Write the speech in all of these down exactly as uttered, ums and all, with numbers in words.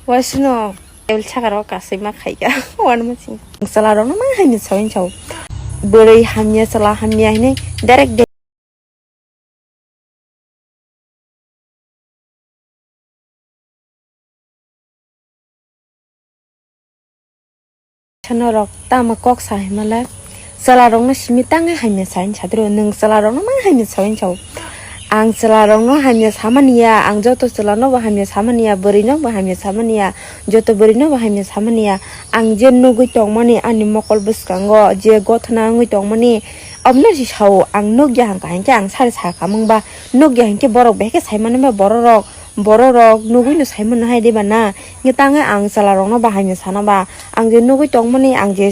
Waisino table sakaro kasui ma khaika. Wan ma sing. Chwla rokno ma hamya sawi sao. Bwrwi hamya chwla hamya hinwi direct de. Norok tamo kok sa himala, chwla rokno simi tangwi hamya sawi sadro, nwng chwla rokno ma hamya sawi sao. Ang chwla rokno hamya samani ya, ang joto chwla no bo hamya samani ya, bwrwi no bo hamya samani ya, joto bwrwi no bo hamya samani ya. Ang je nugwi tongmani ani mokol bwskango je gothona wngwi tongmani, obono si sao. Ang nugya hangka hinkhe ang sari sakha mungba, nugya hinkhe borok behekhe saimani ba bororok. Bororok nugwino saimano hai diba na? Nge tangwi ang chwla rokno bahai no sana ba? Ang je nugwi tongmani, ang je,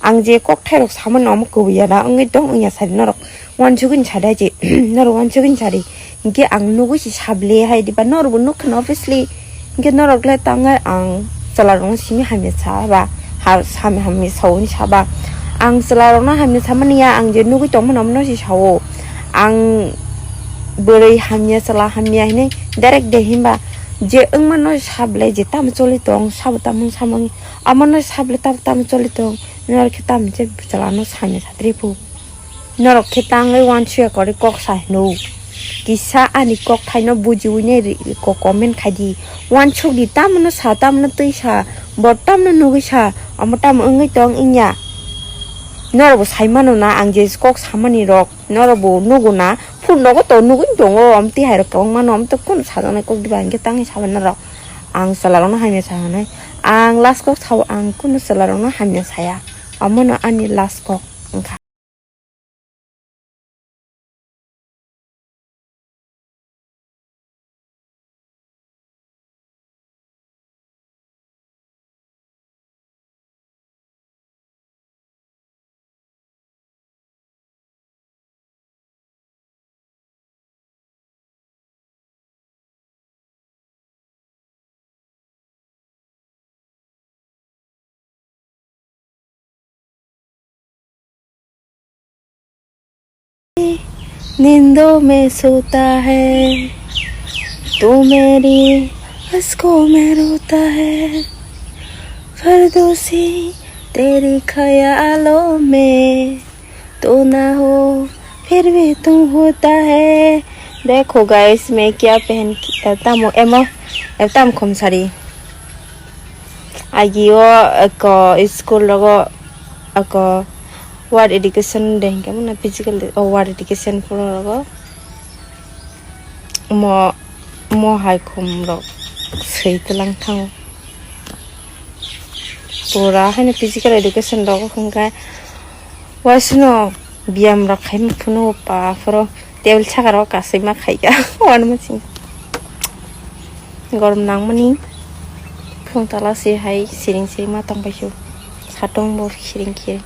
ang je kokthai rok samani omo kwbwi ya na wngwi tong wngya sari norok. Wansugwini sadi hai je, norok wansugwini sadi. Hinkhe ang nugwi si sable hai diba? Norok bo nukha na obviously. Hinkhe norok le tangwi ang chwla rokno simi hamya sa ba? Ha, sami hamya sawi sa ba? Ang chwla rokno hamya samani ya, ang je nugwi tongmani omono si sao. Ang bwrwi hamya chwla hamya hinwi direct de himba je wngmano sable je tamo choli tong, sabo tamo samung, amano sable tamo tamo choli tong, norok khe tamo je chwla no samya satri phu. Norok khe tangwi wansuya kori kok sa hino. Kisa ani kok thaino bujiwi nai ri-, ko comment khai di. Wansuk di tamo no sa, tamo no twi sa, bo tamo no nugwi sa, omo tamo wngwi tong wngya. Norok bo sai mano na ang je kok samani rok. Norok bo nugo na, phone rogo to nugwi tongo, amtwi hai rok kwbangma no, amtwi kunu sajaknai kok diba hinkhe tangwi sabai norok. Ang chwla rokno hamya sa hwnwi, ang last kok sao, ang kunu chwla rokno hamya saya, omono ani last kok wngkha. नींदों में सोता है तू मेरी अखियों में रोता है। फर्दौसी तेरे ख्यालों में तू ना हो फिर भी तू होता है। देखो गाइस, मैं क्या पहन के, tamo emo, tamo khum sari. Agi o ako school rogo ako word education de hinkhe mano physical de-, o word education poro rogo mo, mo hai khum rok swi tlang thango. Pura haino physical education rogo hinkhe waisino biyam rok khaima phunu pa phoro table sakaro kasui ma khaika. Wan ma sing. Gorom nangmani phung tala se hai siring siring ma tong paikho. Satong bo siring siring.